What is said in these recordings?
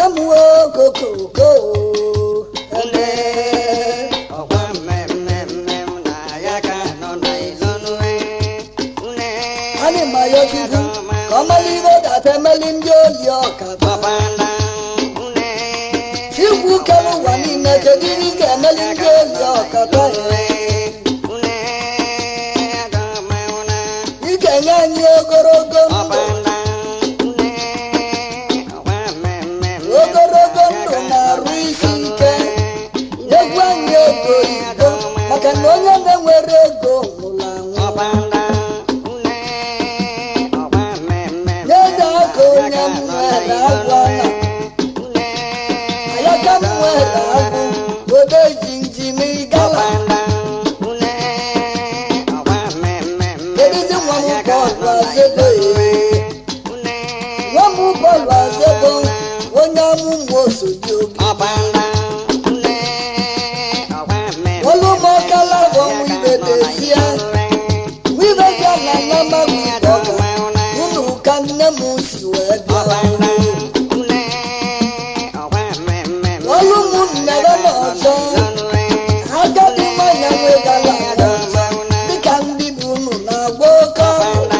Nne m okokoko Une ọkwa mmemme na ya ka nọ na izonue. Une Anyị ma ya Chukwu ka ọ mara ibe data emeli ndị oli ọka. Ọbanda une. Chukwu kere ụwa niile, kedu ihe ị ga-emeli ndị oli ọka? Une adọmauna. Ị ga-enye anyị ogologo ndụ. Ọbanda une ọkwa mmemme. Ogologo ndụ na-arụ isi ike. Egwu anyị ego oyibo, maka na onye na-enwere ego nwụrụ anwụ. Ọbanda une ọkwa mmemme. N'eze aka onye m nwere agwụ ana. Une. Ayaka m nwere agwụ ode jinjim gala. Ọbanda une ọkwa mmemme. Kedụzi nwa m bọọlụ azebo? Une. Nwa m bọọlụ azebo, onye amụmụ osodi obi. Ọbanda une ọkwa mmemme. Olu m ọkala bụ ọnwụ ibe dezie wibezia na nama wibe ọka unu ka nne m si wee bịa. Ọbanda une ọkwa mmemme. Olu m nnere n'ọzọ agadi nwanyị nwegala ọzọ dịka ndị bụ unu na-agba oke ọkụ.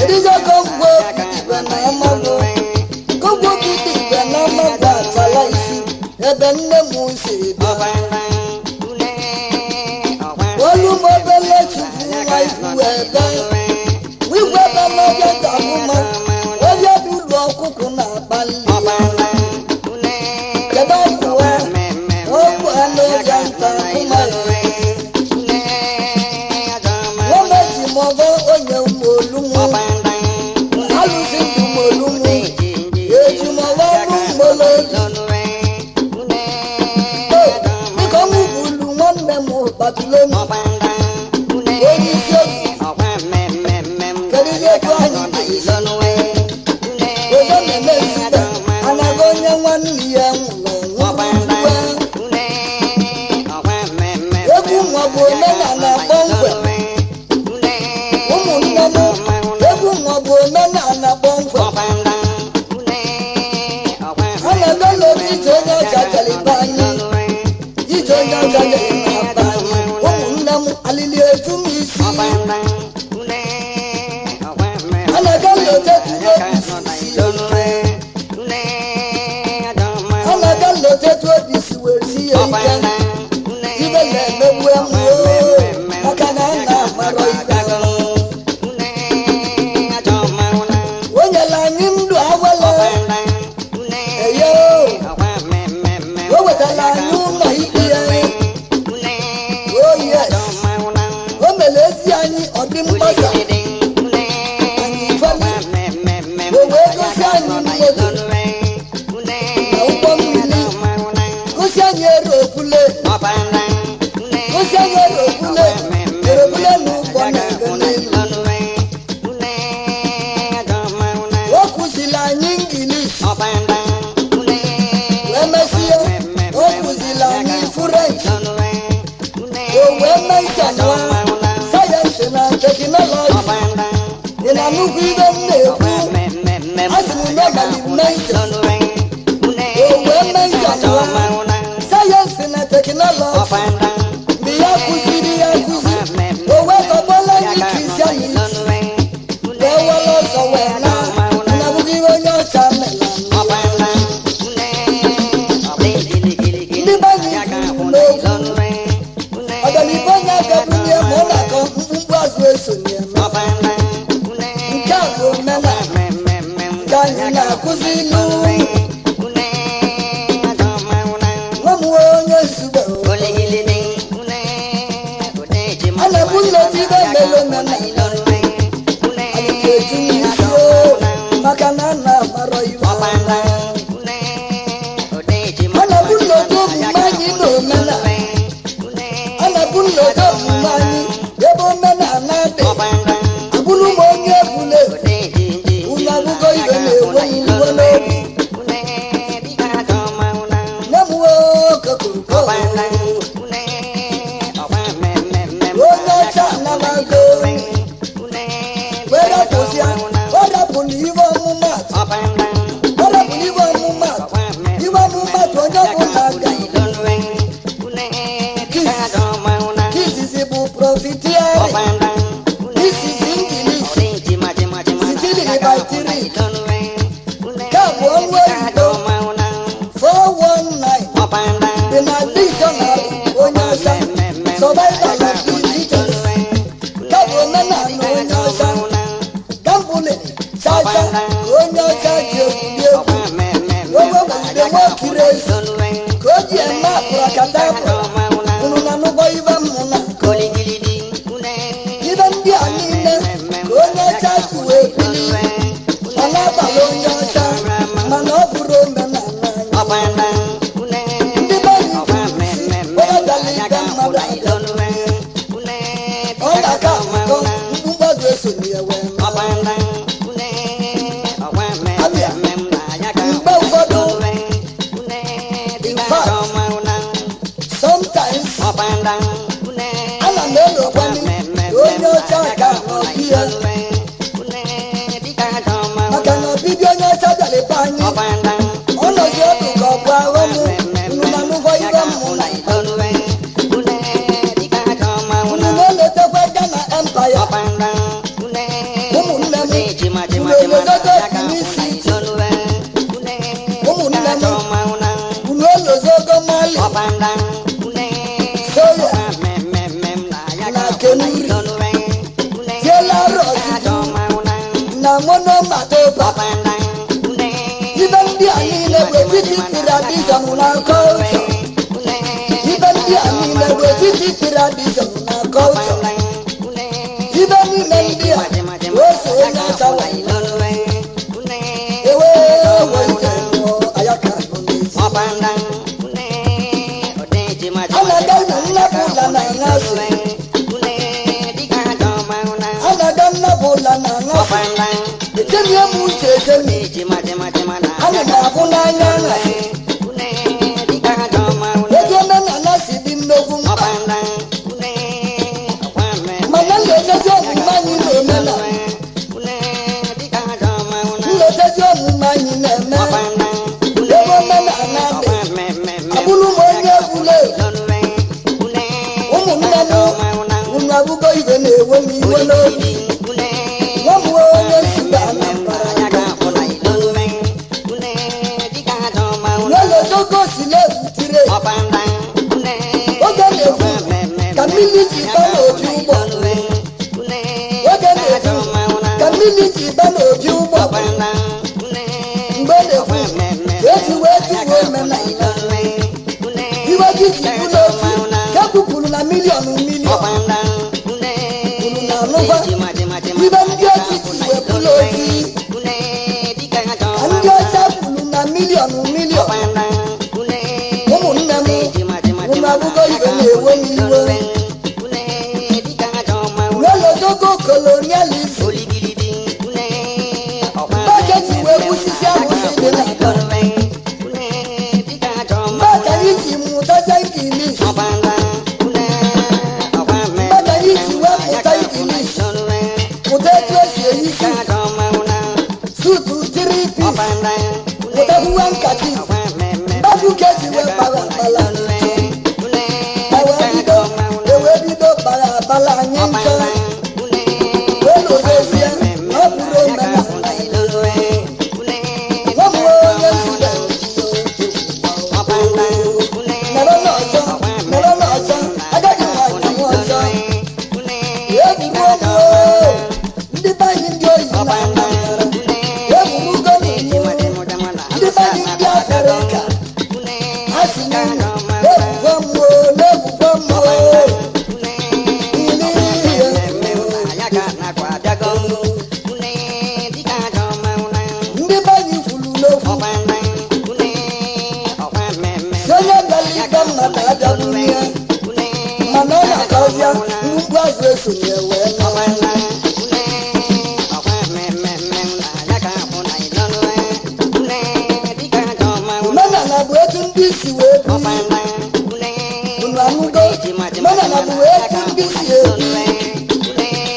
Edizogo ngwa obi na amagbo kogwo gidi igwe na amagbo atala isi ebe nne m siri bịa. Olu m obele Chukwu nwa ikwu ebe igwe ebe n'ọbịa ga-abụma onye dị ụlọ ọkụkụ na-akpali. Kedu ọgwụ ha? Ọgwụ ha n'ọbịa nta akụma ya. Nwa ji m ọgọ onye mmolumụ alụsị ndụ mmolumụ eji m ọgọ ọrụ mmololu. Dịka ọnwụ bulu nwanne m babilonu onye isi obi. Kedu ihe etu anyị ga-esi ozo na-eme nzube anaghị onye nwanne ya nwụrụ nwụrụ? Egwu nwa bụ omenala kpọmkwem. Ụmụnne m, egwu nwa bụ omenala kpọmkwem. A na-eme n'obi ije onye ọcha jelibe anyị, ije onye ọcha jelibe aba anyị. Ụmụnne m, alili eju m isi. A na-aga nlote tụrụ obi si sie ike. A na-aga nlote tụ obi si wee sie ike. Ibe na-emegbu emu oo, maka na a na-amarọ ibe. O nyere anyị ndụ awele eye o. O wetara anyị ụlọ ikpe ya. Oh yes, o mere ezi anyị ọdị mgbasa anyị ifeli. O wee gosi anyị mmoto na ụgbọ mmiri, gosi anyị eropule, gosi anyị eropule, eropule na ụgbọ na-aga n'elu. O kụziri anyị Ingilishi, wee mesie o kụziri anyị French. O wee mentionwa sayensị na teknọlọji. Ị na-anụkwu ibe m na-ekwu? Asị m na ọbalị mention. O wee mentionwa sayensị na teknọlọji. Mgbe ya kụziri ya akụzi, o wee tọgbọla anyị Christianity, wee were ọsọ wee na na abụghị ihe onye ọcha mere. Ndị be anyị kwuru n'okwu ọganihu onye aka bunye ma ọ na-akọ mkpumkpu azụ esonye eme. Nke a bụ omenala nke anyị na-akụzi ilu. Nwa m nwe onye nzube o. A na-ebu nleta ibe mere omenala anyị ga-eju n'isi o, maka na a na-amarọ iwe. A na-ebu nleta omume anyị na omenala. A na-ebu nleta omume anyị ebe omenala dị. Abụrụ m onye egwuregwu, unu abụgo ibe na-enwe m iwe n'obi. Soya na Kenuri Tiela Rochukwu na Monomatoba. Ibe ndị a niile bụ etiti tradition na culture. Ibe ndị a niile bụ etiti tradition na culture. Ibe niile ndị a ose onye ọcha wee ewe ewe ije mụọ ayaka nọ n'ezi. A na-aga nnapụ ụla na aṅasị. A na-aga nnapụ ụla na aṅasị. Echemie m uche echemi. Ana m abụ n'anya aṅasị. Ego omenala si dị nnukwu mkpa. Mana nlotezi omume anyị na omenala. Nlotezi omume anyị na-eme. Ebe omenala dị. Abụrụ m onye egwuregwu. Ụmụnne m, unu abụgo ibe na-ewe m iwe n'obi. Nwa m nwe onye nzube Anambra. N'olotogo si na-ebutire. Oge na-ekwu ka mmiri ji ba n'obi ụgbọ. Oge na-ekwu ka mmiri ji ba n'obi ụgbọ. Mgbe na-ekwu ka eji wee tụwa omenala. Iwe gị ji bụrụ otu ka ekwupụrụ na million million. Unu na-anụkwa ibe ndị ochi ji wee bụrụ otu ka ndị ọcha kwuru na million million. Ụmụnne m, unu abụgo ibe na-ewe m iwe. N'olotogo colonialism. Mgbe ji wee gbusisi arụsị dị na mgbe ka anyị ji mụtazie English. Mgbe ka anyị ji wee mụta English. Mụta etu esi eyi suit, suit three piece. Mụtakwuwe nkachi. Mgbagbu ka eji wee kpara akpala. Ewee bido kpara akpala anyị ncha. Wee lodozie na ọ bụrụ omenala. Nwa m nwe onye nzube. Nọrọ n'ọzọ, nọrọ n'ọzọ, agadi nwaanyị nwe ọzọ. Egwuruo m oo, ndị be anyị ndị oyi na Anambra. Egwurugo m oo, ndị be anyị ndị Afrịka. A sị m unu, na-egwukwa m oo, na-egwukwa m oo. Ili ihe ndị be anyị kwuru n'okwu. Si onye bịara ikpe mmadụ abịagburu ya. Mana ọ na-akọzịa mgbukpu azụ esonye wee nọ. Omenala bụ etu ndị si wee biri. Unu anụgo? Omenala bụ etu ndị si ebi.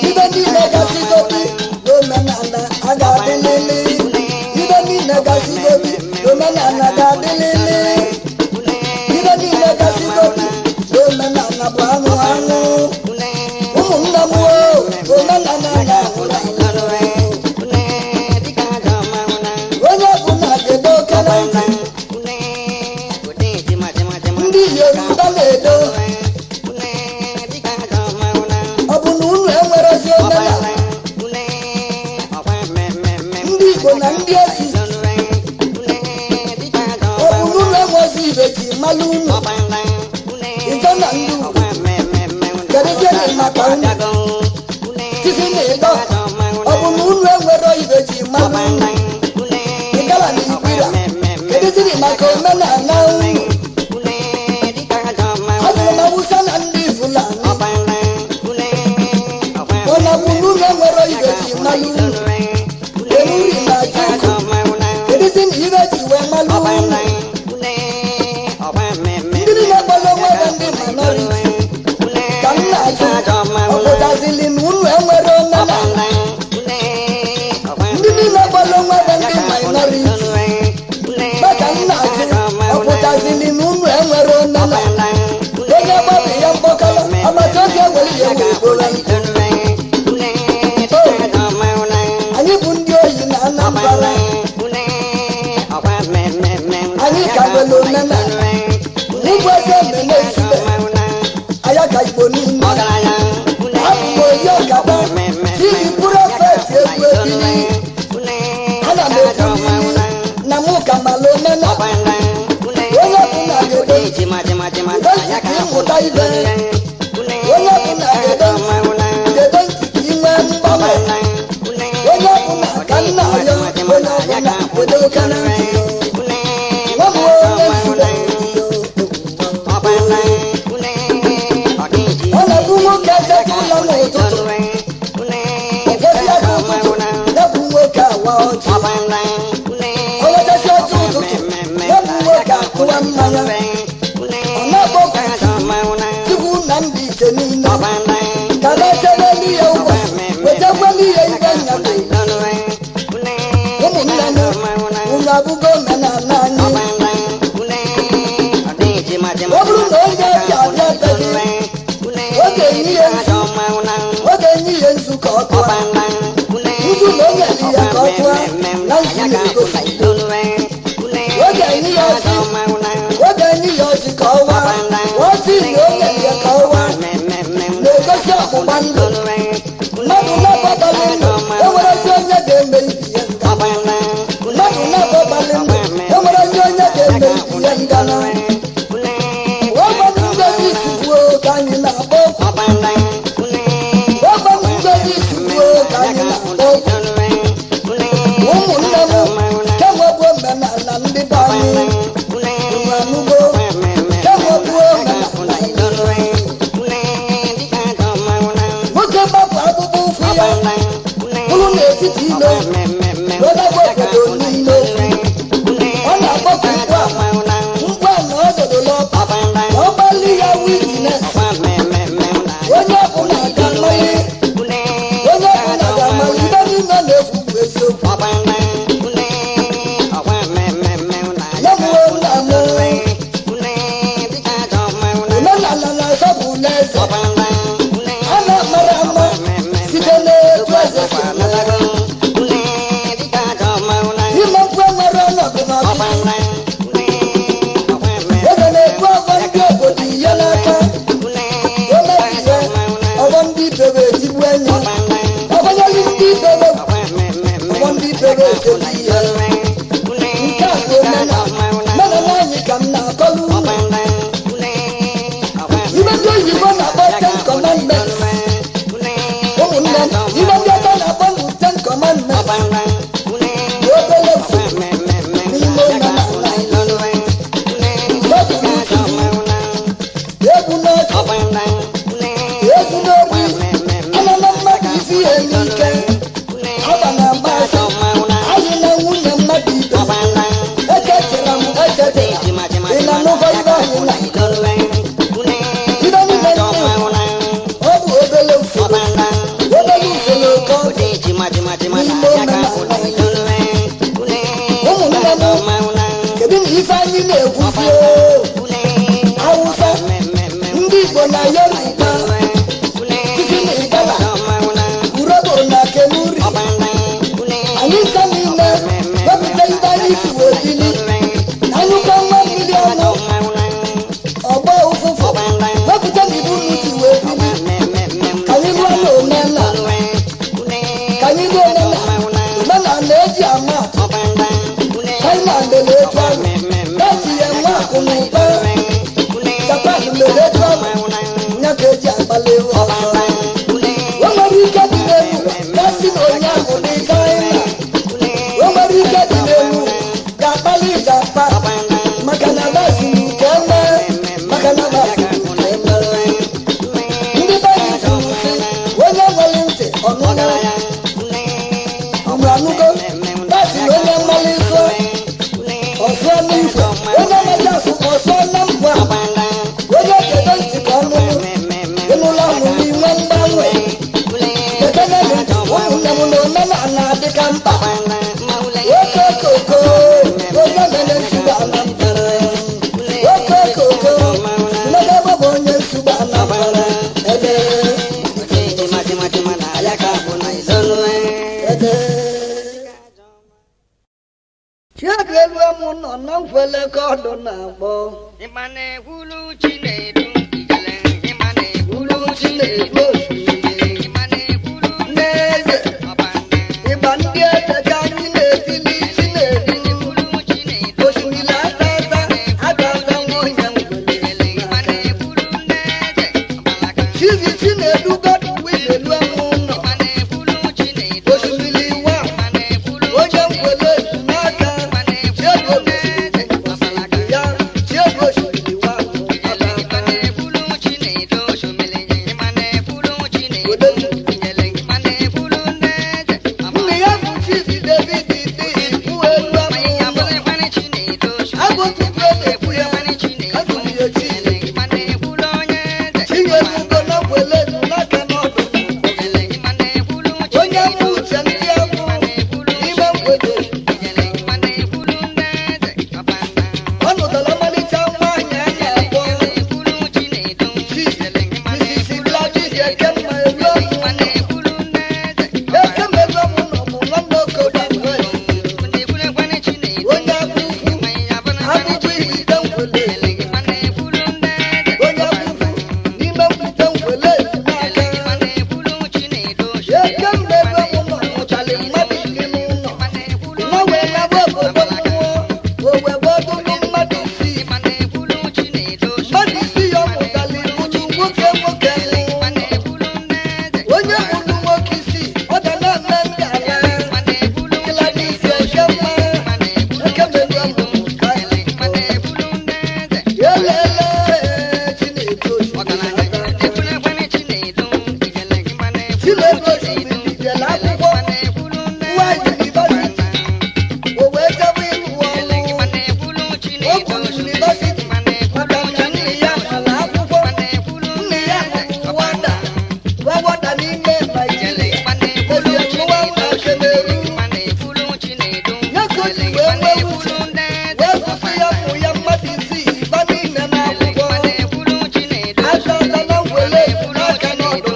Ibe niile gasịgobi n'omenala a ga-adịlịlị. Ibe niile gasịgobi n'omenala ga-adịlịlị. Ibe niile gasịgobi n'omenala bụ anụ anụ. Ụmụnne m o, omenala na-ahụrụ onye ọbụla ga-edo okele ntị. Ndị Yoruba na-edo. Ọ bụ na unu enwerezi omenala? Ndị Igbo na ndị ezi, ọ bụ na unu enwezi ibe ji malụ unu? Ịjọ na ndị ugwu, kedụzienụ maka unu? Tisi na ịdọ, ọ bụ na unu enwero ibe ji malụ unu? Ịgala na Ikwira, kedụzienụ maka omenala unu? Ajụrụ m Awụsa na ndị Fulani, ọ na bụ na unu enwero ibe ji malụ unu? Enuri na Chukwu, kedụzi na ibe ji wee malụ unu? Ndị niile kpọrọ onwe ha ndị minority ka m na-ajụ, ọ pụtazili na unu enwere omenala? Ndị niile kpọrọ onwe ha ndị minority maka m na-ajụ, ọ pụtazili na unu enwere omenala? Onye gbabi ya mkpọkọrọ agbata obi ewere ya wee gboro nkụ. Anyị bụ ndị oyi na Anambra, anyị ka nwere omenala. Ugwu. Eze mmemme Izugbe, Ayaka Igbo niile. Abụ m onye ọkaba TV prophet egwu ebili. Ana m ekwu n'ilu na mụ ka mala omenala. Onye ọbụla ga-ede ntị ka ịmụta ibe. Onye ọbụla ga-ede ntị, gede ntị ka ị nwee mgbanwe. Onye ọbụla ka m na-arịọ, onye ọbụla kwedo aka na ntị. Nwa m onye Nsugbe. Ọ na-abụ nwoke teta ụlọ n'ụtụtụ, ogosi aka ụtụtụ, ya bụ nwoke awa ọjị. O wetasi ọjị ụtụtụ, ya bụ nwoke akụwa mmanya. Ọ na-akpọku Chukwu na ndị iche niile ka na echebelu ya ụbọchị, wetakwelu ya ibe nyago. Ụmụnne m, unu abụgo omenala anyị. Ọ bụrụ na onye ọbịa abịa be gị, ọ ga-enye ya nzu, ọ ga-enye ya nzu ka ọ tụọ. Nzu na o nyere ya ka ọ tụọ, na nzu na-egosi udo. Ọ ga-enye ya ọjị, ọ ga-enye ya ọjị ka ọ waa. Ọjị na o nyere ya ka ọ waa na-egosi ọgbụgba ndụ. Mmadụ na-agbabalị ndụ, enwerezi onye ga-eme ibi ya nga. Mmadụ na-agbabalị ndụ, enwerezi onye ga-eme ibi ya nga na. Ọgbanụ ngozi Chukwu ka anyị na-akpọ okwu. Ọgbanụ ngozi Chukwu ka anyị na-akpọ okwu. Ụmụnne m, kemgbe bụ omenala ndị be anyị. Unu anụgo? Kemgbe bụ omenala ndị. Nwoke gbapụ akpụkpọ ụkwụ ya, bụrụ n'etiti ilo, wee nagba obodo niile okwu. Ọ na-akpọku mkpu a, mkpu a na ọ dodola ọkpa, ka ọ gbalị ya witness. Onye ọbụla ga-amalị, onye ọbụla ga-amalị, ibe niile na-ekwu bụ eziokwu. Ya bụ nna m, omenala na-asọpụrụ eze. A na-amara ama site n'etu eze si eme. Ime mkpu enwere ọnọdụ n'ọchịchị. Eze na-ebu ọgbọ ndị obodo ihe n'aka. O mebie, ọgbọ ndị ibebe etigbu enyi. Ọgbanyelu ndị ibebe, ọgbọ ndị ibebe etigbu ihe. Nke a bụ omenala. Omenala anyị ka m na-akọlụ unu. Ibe ndị oyibo na-akpọ Ten Commandments. Ụmụnne m, ibe ndị ọcha na-akpọ bụ Ten Commandments. Bụ obere usoro n'ime omenala anyị. Sọpụrụ Chukwu, egwu n'ọchị, egwu n'ogbi, anana mmadụ isi ya n'ike, agba na mgbaasị, anyị na nwunye mmadụ ibe, echetara m echetara, ị na-anụkwa ibe anyị na ibe niile ndị ọ bụ obere usoro, obere usoro ka ọ dị n'ime omenala anyị. Ụmụnne m, kedu na ife anyị na-ekwuzi o? Awụsa, ndị Igbo na Yoruba, Titi na Igala, Urobo na Kenuri, anyị ncha niile wepụta ibe anyị si wee bili, anyụkọ nwa mmiri ọnụ, ọgbọ ụfụfụ, wepụta na ibu unu si wee bili, ka anyị rụọ n'omenala, ka anyị rụọ omenala, omenala eji ama atụ. China lere etu ahụ, Bati ya nwa akụ na ụba, Japan lere etu ahụ, nya ka eji akpali ọsọ. O nwere ike dị n'elu, gasị na onye ahụ dị China. O nwere ike dị n'elu, Chinedu elu amụ nọ na nkwele ka ọdụ na-akpọ. Ịma na-ekwulu Chinedu ijele, ịma na-ekwulu Ulu Chinedu osimiri. Ịma na-ekwulu N'eze, ọbanda. ịgba ndị eze ka anyị na-etili Chinedu. Ekwulu Chinedu Osimiri ata ata, ata ata nwa onye ijele, nkwele. ịma na-ekwulu ndị eze ọbalaka. Chizi Chinedu Godwin elu amụ nọ. Ịma na-ekwulu Chinedu Osimiri wa, ịma na-ekwulu onye nkwele ezu n'aka. ịma na-ekwulu Chiego ndị eze ọbalaka. ya, Chiego osimiri wa, Ijele, ịma ata ata. na-ekwulu Chinedu osimiri, ịma na-ekwulu Chinedu ijele, ịma na-ekwulu ndị eze Nne ọbalaka. ya bụ Chizi David dị ikwu elu amụ nọ. Agụtụkwu na-ekwu ya, agụrụ ya Chizi. Chinyere ugo na nkwele ezu n'aka n'ọdụ. Onye mụ uche ndị amụ n'ime nkwele. Ọ nụtara ọmalịcha nwaanyị a na-akpọ Chizi Mrs. Gladys Ekemma elu amụ nọ. Ekemma elu amụ nọ bụ nwanne Okodo Onye akwụkwụ, akwụkwọ ihite nkwele. Onye akwụkwụ n'ime nkwute nkwele ezu n'aka. Ekemma elu amụ nọ mụtara mmadụ iri n'ụlọ. Nwa wee lawa obodo mmụọ, o wee gbọdụlụ mmadụ isii. Mmadụ isii ya ọ mụtara ibulu nwoke nwoke n'ụlọ. Onye bụrụ nwoke isii, ọ ga na-eme ndị ala. Gladys Ekemma, Ekemma elu amụ ka Elele Chinedu osimiri ata. Chinedu osimiri jere akwụkwọ nwa yunivasiti, o wee jebe ịlụ ọrụ. O gwuru yunivasiti maka na nne ya mara akwụkwọ. Nne ya bụ wada, nwa wada n'ime Naịjirịa. Mezie nwa na Kemeru. Ya ka o ji wee nwee uche, wee kwụsị ya ụmụ ya mmadụ isii ịba niile n'akwụkwọ. Aka aka na nkwele ezu n'aka n'ọdụ.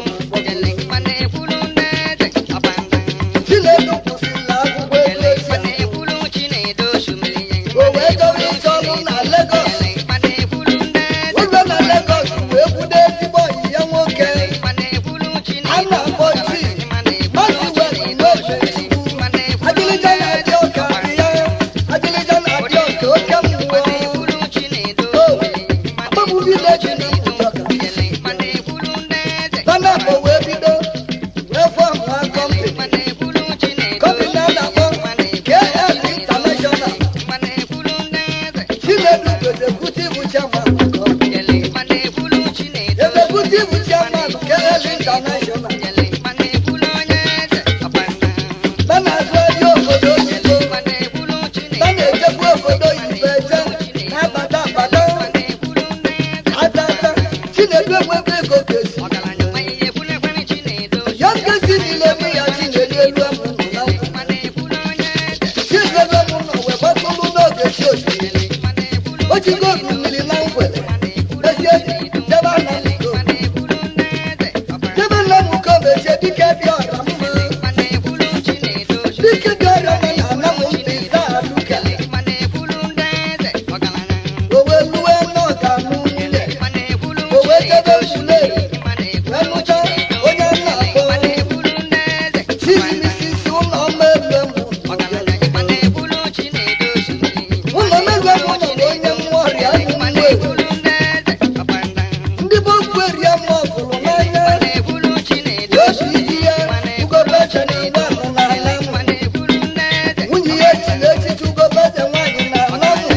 Chinedu kwụsịrị akwụkwọ ego esi akwụ. O wee jebe ịchọ ọrụ na Legọs. Ụlọ na Legọs wee kwudo ezigbo ọyị ya nwoke. A na-akpọ Chi. Maazị West Nweze Chukwu. Ajịlịja na-adị ọka dị ya. Ajịlịja na-adị ọka oke mmụọ. O, agbagbu vileji na Mmụjọka. Banabọ wee bido wee fọọ nwa kọmpịnị. Kọmpịnị a na-akpọ KL International. Chinedu bụ executive chairman kọmpịnị. Executive chairman KL International. Bana azụ ahịa obodo oyibo. Bana ejekwa obodo oyibo eje na-abata abata. Ata ata. Chinedu enwebe ego ka esi. Ya nkesi niile eme ya Chinedu elu amụ nọ na nkwụ. Chinedu elu amụ nọ wee gbatụrụ n'oge chi osimiri. O jigo ogu mmiri na nkwele. Mezie jebe na nko. Jebe nna m uko mechie dike dị ọra mma. Dike dị ọra mma na ana m mbi zaa duka. O wee luwe n'ọga mụ nwunye. O wee jebe mfule. Wee nụcha onye a na-akpọ Chizi Misisi ụlọ ọma elu emu. Ụlọ ọma elu emu nọ bụ onye mmụọ ọrịa emu mmụọ ewu. Ndị bụ okwu erie mmụọ fụrụ n'anya. Otu iji ya Ugobeze na igbe ahụ n'ala mụ. Nwunye ya echiri echichi Ugobeze nwaanyị n'ala mụ.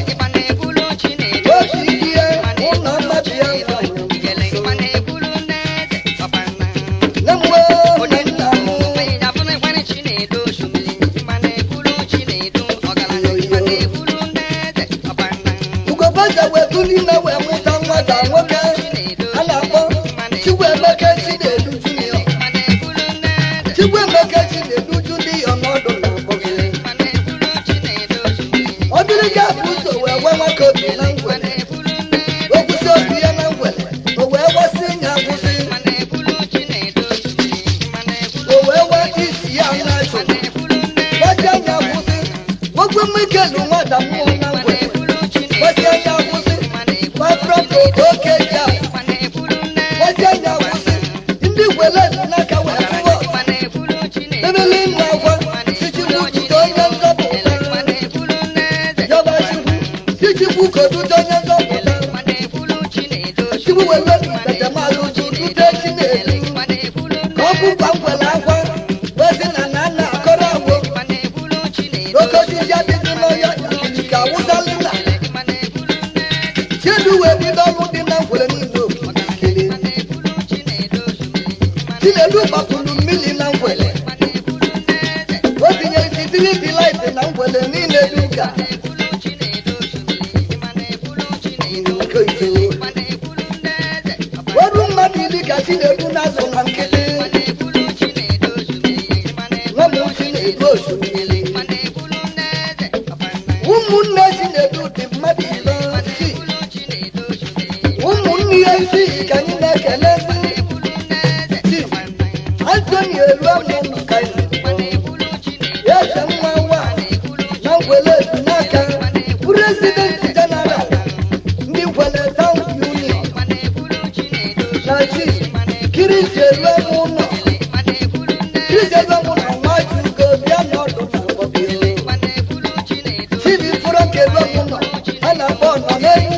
Otu iji ya ụlọ mmadụ ya nwaanyị. Nne m wee nne nna m. Ugobeze wee tụrụ ime wee mụta nwata nwoke a na-akpọ Chikwuemeka Chinedu Junior. Chikwuemeka Chinedu Junior n'ọdụ na-akpọ gị. Ọ dịrị gị abụ ụzọ wee gwa nwoke obi na ngwele. O kwụsị obi ya na ngwele, o wee gbasị nya akwụsị. O wee wee isi ya na-achụ. Gbaji anya akwụsị. Nwoke Mikel nwata mmụọ na ngwere kwesị anya akwụsị vibrant oke jazz kwesị anya akwụsị ndị ngwele dị n'aka wee tụọ ebele nna akwa si Chukwu dute onye nzọpụta, yọba Chukwu si Chukwu ka o dute onye nzọpụta. Chukwu wee wetu tetemalụ dute Chinedu ka ọ bụkwa ngwele akwa wee sị na na nna akọrọ agwọ n'oke osisi adịghị n'ọhịa ka awụsalụ na Chinedu wee bido ọrụ dị na ngwele niile okirikiri. Chinedu gbapụrụ mmiri na ngwele, o tinyere sitiliti light na ngwele niile dị ụka. Ọrụ mmadụ 10 ka Chinedu na-azụ na nkịtị. Nwa m Chinedu osimiri, ụmụnne Chinedu dị mmadụ 6, ụmụnne ya 6 ka anyị na-ekele. Chief Anthony Eluamụ ka eze nwa nwa na ngwele ezu n'aka, president general ndị Ngwele Town Union, na Chief Kirisi Eluamụ nọ Kirisi Eluamụ na Nwajugo bịa n'ọdụ na Ngọbi. Chief Frank Eluamụ nọ a na-akpọ nọ n'enyi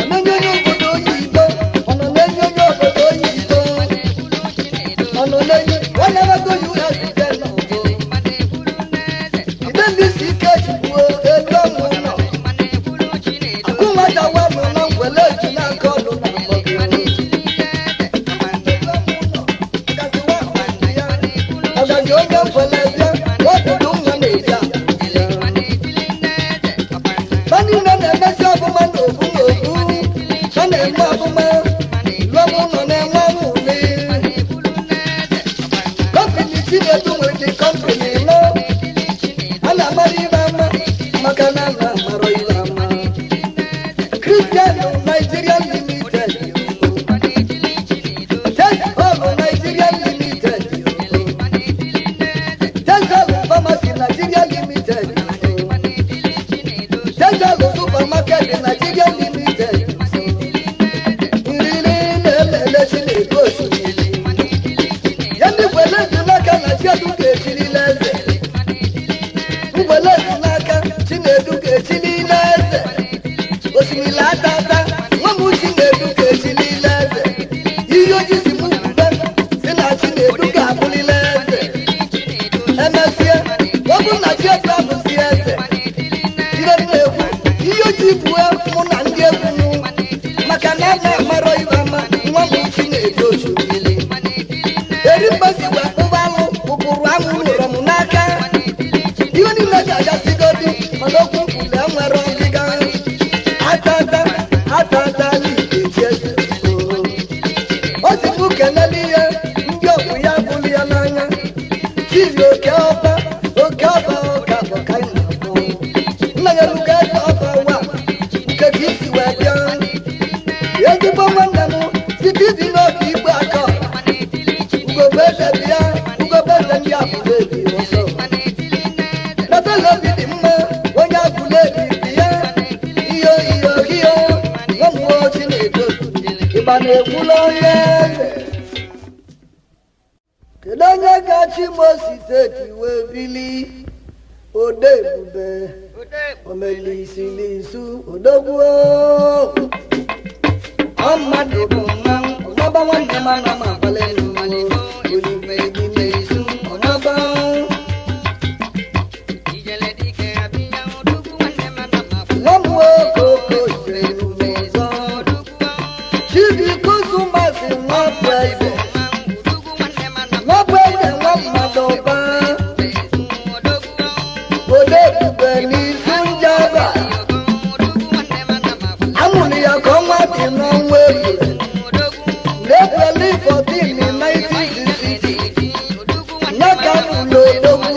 nọ n'enyi onye obodo oyibo, ọ nọ n'enyi onye obodo oyibo, ọ nọ n'enyi whenever go US je nọ idebisi ike chukwu elu ọmụ nọ akụ nwata wa nọ na ngwele eju n'aka ọdụ na Ngọbi. Ọgazi onye ngwele bịa ọdụdụ nwa na-eji ba niile na-emesi ọbụma n'obu n'obu, ha na-eme ọbụma lụọmụ nọ na-enwe anwụli. Company Chinedu nwere dị company nọ a na-amara ibe ama maka na a na-amara ibe ama. Christian Nigeria Limited, Church Hall Nigeria Limited, Church Hall Pharmacy Nigeria Limited, Church Hall Supermarket Nigeria Limited. Nriri na-elele Chinedu osimiri ya ndị ngwele dị n'aka na Chinedu ga-echirila eze. Ngwele dị n'aka Chinedu ga-echirila eze osimiri atata. Nwa m Chinedu ga-echirila eze. Ihe oji si m kwube si na Chinedu ga-abụrịla eze. Emesịa ọ bụ na Chinedu abụzi eze, ihe m na-ekwu ihe oji bue mụ na ndị egwu mụ maka na a na-amarọ ibe ama. Nwa m Chinedu osimiri eri mgbasi wee kpụba alụ ụkpụrụ anwụ nụrụ m n'aka. Ihe niile ga-agasigodi mana okwu nkwulu enwere ọgịga atata atata n'ikechi eze. O si m kelele ihe ndị ọgwụ ya bụrụ ya n'anya. Chiri oke ọba oke ọba ọka bụ ka anyị na-akpọ nna ya lugo eze ọba wa nke ka isi wee bịa. Ezigbo nwanne m site ịdị n'obi igwe aka ugogbe eze bịa, ugogbe eze ndị abụrụ ebi ọsọ ebele obi dị mma onye agụla ebi dị ya iyo iyo iyo. Nwamuo Chinedu ịgba na-ekwula onye eze. Kedu onye ga-achị Imo steeti wee bili ode ebube omelisilisu odogwu ọ mmadụ bụ mmanwụ ọmaba nwanne m ana m agbala elu olumedimeisu ọmaba. Nwa m nwoke ojere ọzọ Chibikuzumasị nwa bụ eze, nwa bụ eze, nwa mmadụ ọba ode ebube n'izu njaba. Amụrụ ya ka ọnwa dị n'ọnwa Eprel n'Eprel 14, 1966. Nyaka mụlụ odogwu,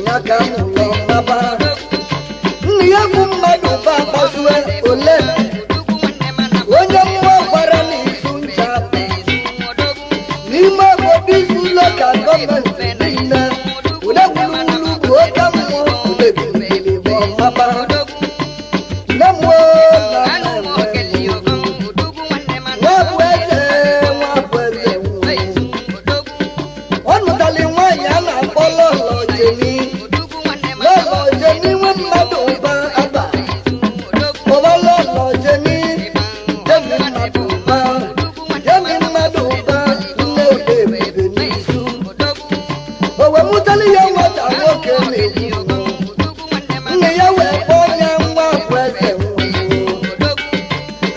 nyaka mụlụ ọmaba. Nna ya bụ mmadụ ba gbazue ole onye mmụọ gwara n'izu ncha n'ime obodo Izu local government niile. Udegwuluwulu bụ oke mmụọ udegwulili bụ ọmaba. mụọ na nwa bụ eze, nwa bụ eze. Ọ nụtali nwaanyị a na-akpọ Lọlọ Jeni, Lọlọ Jeni nwe mmadụ ụba aba kpọba Lọlọ Jeni, Jeni mmadụ ụba, Jeni mmadụ ụba, nne Ode Ebube n'izu. O wee mụtali ya nwata nwoke na-ekwu nne ya wee kpọọ ya nwa bụ eze nwa.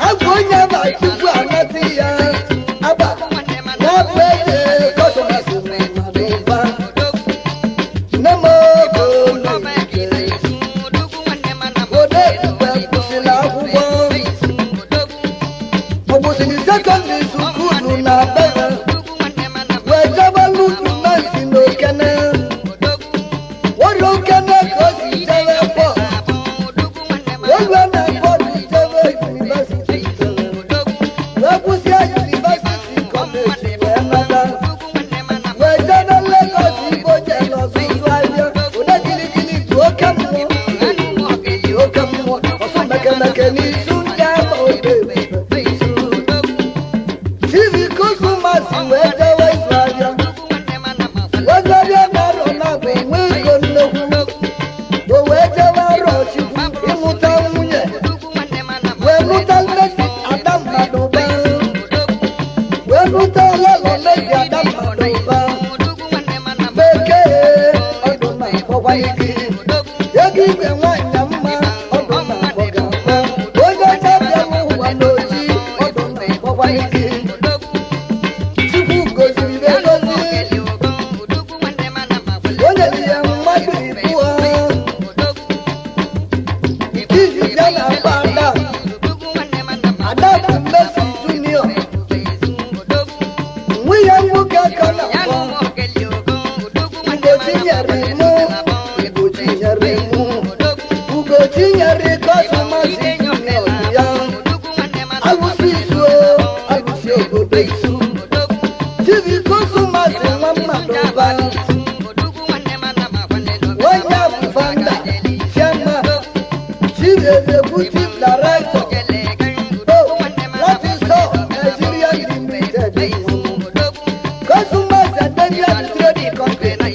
Agụ onye aba tupu anata ya aba nwa bụ eze kọsọmasị mmadụ ụba. Nne m ogo na-eke. Ode Ebube kwụsịrị akwụkwọ. Ọ kwụsịrị secondary school na Abebe wee jebe Lutu Nancy na Okene were Okene ka o si jebe pọt olue na pọt jebe university wee kwụsịa university college wee nata wee jebe Lagos Igbo jere ọzụzụ ahịa. Ode giligili bụ oke mmụọ, oke mmụọ ọsọ mekemeke n'izu ndị ama. Ode Ebube Chivi Kosomasi wee jewe ịzụ ahịa wee jewe na-arọ na-abụ nwee ego nnekwu. O wee jewe arọ Chukwu ịmụta nwunye wee mụta Mmesi Ada mmadụ ụba wee mụta Lọlọ Mmesi Ada mmadụ ụba bekee. Ọdụ na-akpọkwa gị ego igwe nwaanyị mma, ọdụ na-akpọ gị mma onye ọcha bịa n'ụwa n'oji, ọdụ na-akpọkwa gị. Chukwu goziri egozi, o nyere ya mmadụ ịbụọ. Izizi ya na-akpọ Ada, Ada bụ Mmesi Junior. Nwa ya nwoke ka na-akpọ Ugochi nyere mụ, Ugochi nyere mụ, Ugochi nyere Kọsọmasị Junior ya. Alụsị isu o, alụsị obodo isu. Chivi Kọsọmasị nwa mmadụ ụba. Nwanne bụ founder, chairman, chief executive director, o Latisol Nigeria Limited, Cosmas and Daniel Trading Company.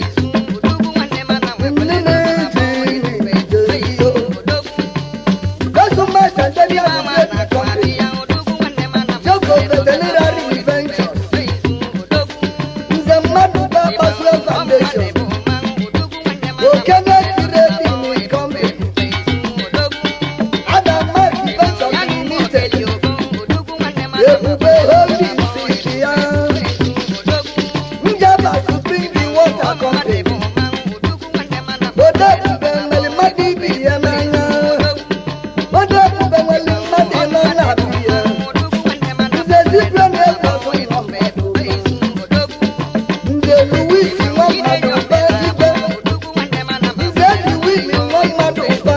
Cosmas and Daniel Trading Company, Joko Veterinary Ventures, Nze Mmadụ Ba Foundation, Okene Trading Company, Adamak Ventures Limited, Ebube Holdings ya, Njaba Supreme Water Company, Ode Ebube nwere mmadụ ibi ya n'anya, Ode Ebube nwere mmadụ ịnọ na-abụ ya, Nze Zibro na-ekwaso nwa mmadụ, Nze Louis nwa mmadụ ụba igwe, Nze Edwin nwa mmadụ ụba,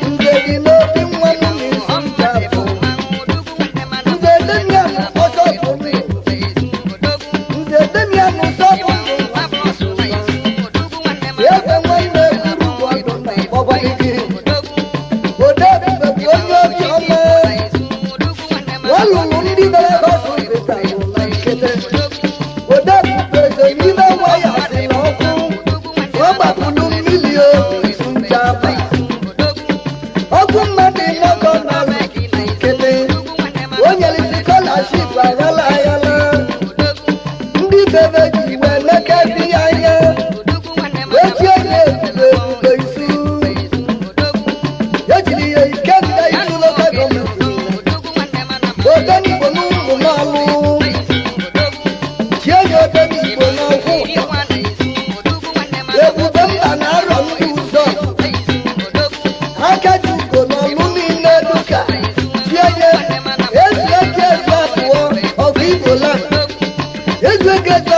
Nze dị n'obi nwa m na-esi njabụ, Nze Damian ọsọ bụ ndụ, Nze Damian sọ bụ ndụ, eze nwanne buru ọdụ na akpọkwa gị. Ode Ebube bụ onye obi ọma. Ọ lụrụ ndị mere hospital na nkịtị. Ode Ebube so n'ime nwa ya si n'ọkụ. Ọ gbapụrụ mmiri o njaba. Ọkụ mmadụ ịnọkọ na nkịtị. O nyere scholarship aghala aghala. Ndị bebe ji wee mekezi ya anya. Wee chie ya ebube ebube isu. Ejiri ya ikenda isu local government. Odenigbo n'ụmụ n'ọlụ. Chie ya Odenigbo n'ọkwụ. Ebube mba na-arọ ndị ụzọ. Aka ji ugo n'ọlụ niile duka. Chie ya ezi eke ezi abụọ ọgụ Igbo land. Ezi eke ezi